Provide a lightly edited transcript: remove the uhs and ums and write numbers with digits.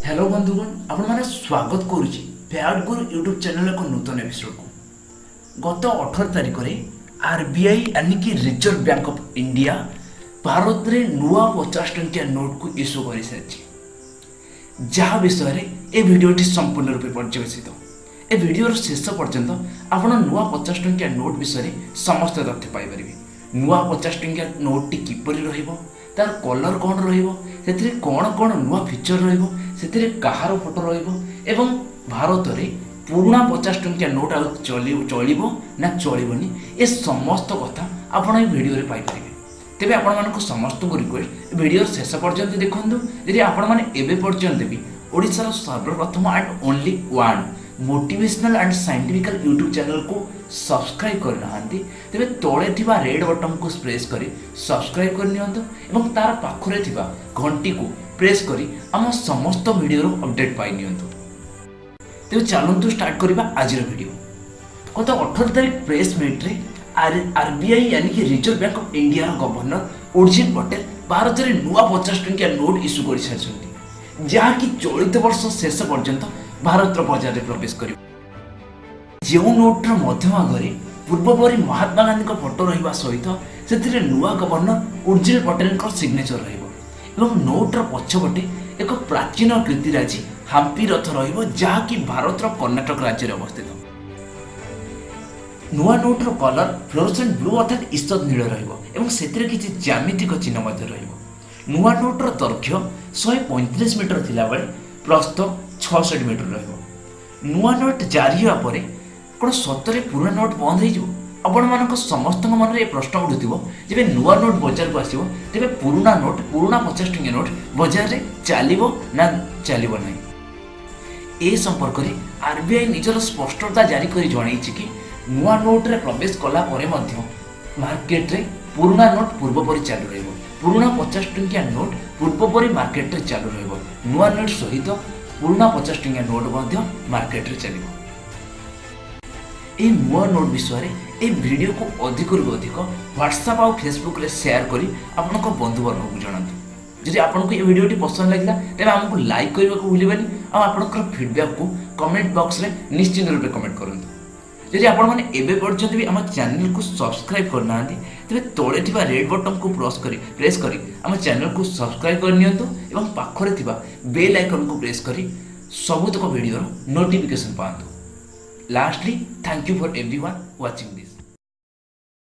Hello ବନ୍ଧୁଗଣ, ଆପଣମାନେ ସ୍ୱାଗତ କରୁଛି ଫ୍ୟାଟ୍ ଗୁରୁ ୟୁଟ୍ୟୁବ୍ ଚ୍ୟାନେଲ୍ ଏକ ନୂତନ ଏପିସୋଡ଼କୁ। ଗତ 18 ତାରିଖରେ ଆର୍ ବି I ୟାନିକି ରିଜର୍ଭ ବ୍ୟାଙ୍କ ଅଫ୍ India ଭାରତରେ ନୂଆ 50 ଟଙ୍କିଆ ନୋଟ୍କୁ ଇସ୍ୟୁ କରିସାରିଛି, ଯାହା ବିଷୟରେ ଏ ଭିଡ଼ିଓଟି ସମ୍ପୂର୍ଣ୍ଣ ରୂପେ ପର୍ଯ୍ୟବସିତ। ଏ ଭିଡ଼ିଓର ଶେଷ ପର୍ଯ୍ୟନ୍ତ ଆପଣ ନୂଆ 50 ଟଙ୍କିଆ ନୋଟ୍ ବିଷୟରେ ସମସ୍ତ ତଥ୍ୟ ପାଇପାରିବେ। ନୂଆ 50 ଟଙ୍କିଆ ନୋଟ୍ଟି କିପରି ରହିବ, ତାର କଲର୍ କ'ଣ ରହିବ, ସେଥିରେ କ'ଣ କ'ଣ ନୂଆ ଫିଚର୍ ରହିବ, ସେଥିରେ କାହାର ଫଟୋ ରହିବ ଏବଂ ଭାରତରେ ପୁରୁଣା 50 ଟଙ୍କିଆ ନୋଟ୍ ଆଉ ଚଳିବ ନା ଚଳିବନି, ଏ ସମସ୍ତ କଥା ଆପଣ ଏ ଭିଡ଼ିଓରେ ପାଇପାରିବେ। ତେବେ ଆପଣମାନଙ୍କୁ ସମସ୍ତଙ୍କୁ ରିକ୍ୱେଷ୍ଟ, ଏ ଭିଡ଼ିଓର ଶେଷ ପର୍ଯ୍ୟନ୍ତ ଦେଖନ୍ତୁ। ଯଦି ଆପଣମାନେ ଏବେ ପର୍ଯ୍ୟନ୍ତ ବି ଓଡ଼ିଶାର ସର୍ବପ୍ରଥମ and only one motivational and scientifical YouTube ଚ୍ୟାନେଲକୁ ସବସ୍କ୍ରାଇବ୍ କରିନାହାନ୍ତି, ତେବେ ତଳେ ଥିବା ରେଡ୍ ବଟନ୍କୁ ପ୍ରେସ୍ କରି ସବସ୍କ୍ରାଇବ୍ କରିନିଅନ୍ତୁ ଏବଂ ତାର ପାଖରେ ଥିବା ଘଣ୍ଟିକୁ ପ୍ରେସ୍ କରି ଆମ ସମସ୍ତ ଭିଡ଼ିଓର ଅପଡେଟ୍ ପାଇନିଅନ୍ତୁ। ତେବେ ଚାଲନ୍ତୁ ଷ୍ଟାର୍ଟ କରିବା ଆଜିର ଭିଡ଼ିଓ। ଗତ 18 ତାରିଖ ପ୍ରେସ୍ ମିଟ୍ରେ ଆର୍ ବି I ୟାନିକି ରିଜର୍ଭ ବ୍ୟାଙ୍କ of ଇଣ୍ଡିଆର ଗଭର୍ଣ୍ଣର ଉର୍ଜିତ ପଟେଲ ଭାରତରେ ନୂଆ 50 ଟଙ୍କିଆ ନୋଟ୍ ଇସ୍ୟୁ କରିସାରିଛନ୍ତି, ଯାହାକି ଚଳିତ ବର୍ଷ ଶେଷ ପର୍ଯ୍ୟନ୍ତ ଭାରତର ବଜାରରେ ପ୍ରବେଶ କରିବ। ଯେଉଁ ନୋଟ୍ର ମଧ୍ୟଭାଗରେ ପୂର୍ବପରି ମହାତ୍ମା ଗାନ୍ଧୀଙ୍କ ଫଟୋ ରହିବା ସହିତ ସେଥିରେ ନୂଆ ଗଭର୍ଣ୍ଣର ଉର୍ଜିତ ପଟେଲଙ୍କ ସିଗ୍ନେଚର ରହିବ ଏବଂ ନୋଟ୍ର ପଛପଟେ ଏକ ପ୍ରାଚୀନ କୀର୍ତ୍ତିରାଜି ହାମ୍ପି ରଥ ରହିବ, ଯାହାକି ଭାରତର କର୍ଣ୍ଣାଟକ ରାଜ୍ୟରେ ଅବସ୍ଥିତ। ନୂଆ ନୋଟ୍ର କଲର୍ ଫ୍ଲୋରୋସେଣ୍ଟ ବ୍ଲୁ ଅର୍ଥାତ୍ ଈଷଦ୍ ନୀଳ ରହିବ ଏବଂ ସେଥିରେ କିଛି ଜ୍ୟାମିତିକ ଚିହ୍ନ ମଧ୍ୟ ରହିବ। ନୂଆ ନୋଟ୍ର ଦୈର୍ଘ୍ୟ 135 ମିଟର ଥିଲାବେଳେ ପ୍ରସ୍ଥ 66 ମିଟର ରହିବ। ନୂଆ ନୋଟ୍ ଜାରି ହେବା ପରେ କ'ଣ ସତରେ ପୁରୁଣା ନୋଟ୍ ବନ୍ଦ ହେଇଯିବ? ଆପଣମାନଙ୍କ ସମସ୍ତଙ୍କ ମନରେ ଏ ପ୍ରଶ୍ନ ଉଠୁଥିବ, ଯେବେ ନୂଆ ନୋଟ୍ ବଜାରକୁ ଆସିବ ତେବେ ପୁରୁଣା ନୋଟ୍, ପୁରୁଣା 50 ଟଙ୍କିଆ ନୋଟ୍ ବଜାରରେ ଚାଲିବ ନା ଚାଲିବ ନାହିଁ? ଏ ସମ୍ପର୍କରେ ଆର୍ ବି I ନିଜର ସ୍ପଷ୍ଟତା ଜାରି କରି ଜଣାଇଛି କି ନୂଆ ନୋଟ୍ରେ ପ୍ରବେଶ କଲା ପରେ ମଧ୍ୟ ମାର୍କେଟରେ ପୁରୁଣା ନୋଟ୍ ପୂର୍ବପରି ଚାଲୁ ରହିବ। ପୁରୁଣା 50 ଟଙ୍କିଆ ନୋଟ୍ ପୂର୍ବପରି ମାର୍କେଟରେ ଚାଲୁ ରହିବ। ନୂଆ ନୋଟ୍ ସହିତ ପୁରୁଣା 50 ଟଙ୍କିଆ ନୋଟ୍ ମଧ୍ୟ ମାର୍କେଟରେ ଚାଲିବ। ଏହି ନୂଆ ନୋଟ୍ ବିଷୟରେ ଏହି ଭିଡ଼ିଓକୁ ଅଧିକରୁ ଅଧିକ ହ୍ୱାଟ୍ସଆପ୍ ଆଉ ଫେସବୁକ୍ରେ ସେୟାର କରି ଆପଣଙ୍କ ବନ୍ଧୁବର୍ଗଙ୍କୁ ଜଣାନ୍ତୁ। ଯଦି ଆପଣଙ୍କୁ ଏ ଭିଡ଼ିଓଟି ପସନ୍ଦ ଲାଗିଲା, ତେବେ ଆମକୁ ଲାଇକ୍ କରିବାକୁ ଭୁଲିବେନି ଆଉ ଆପଣଙ୍କର ଫିଡ଼ବ୍ୟାକ୍କୁ କମେଣ୍ଟ ବକ୍ସରେ ନିଶ୍ଚିତ ରୂପେ କମେଣ୍ଟ କରନ୍ତୁ। ଯଦି ଆପଣମାନେ ଏବେ ପର୍ଯ୍ୟନ୍ତ ବି ଆମ ଚ୍ୟାନେଲକୁ ସବସ୍କ୍ରାଇବ୍ କରିନାହାନ୍ତି, ତେବେ ତଳେ ଥିବା ରେଡ୍ ବଟନ୍କୁ ପ୍ରେସ୍ କରି ଆମ ଚ୍ୟାନେଲକୁ ସବସ୍କ୍ରାଇବ୍ କରିନିଅନ୍ତୁ ଏବଂ ପାଖରେ ଥିବା ବେଲ୍ ଆଇକନ୍କୁ ପ୍ରେସ୍ କରି ସବୁତକ ଭିଡ଼ିଓର ନୋଟିଫିକେସନ୍ ପାଆନ୍ତୁ। Lastly, thank you for everyone watching this.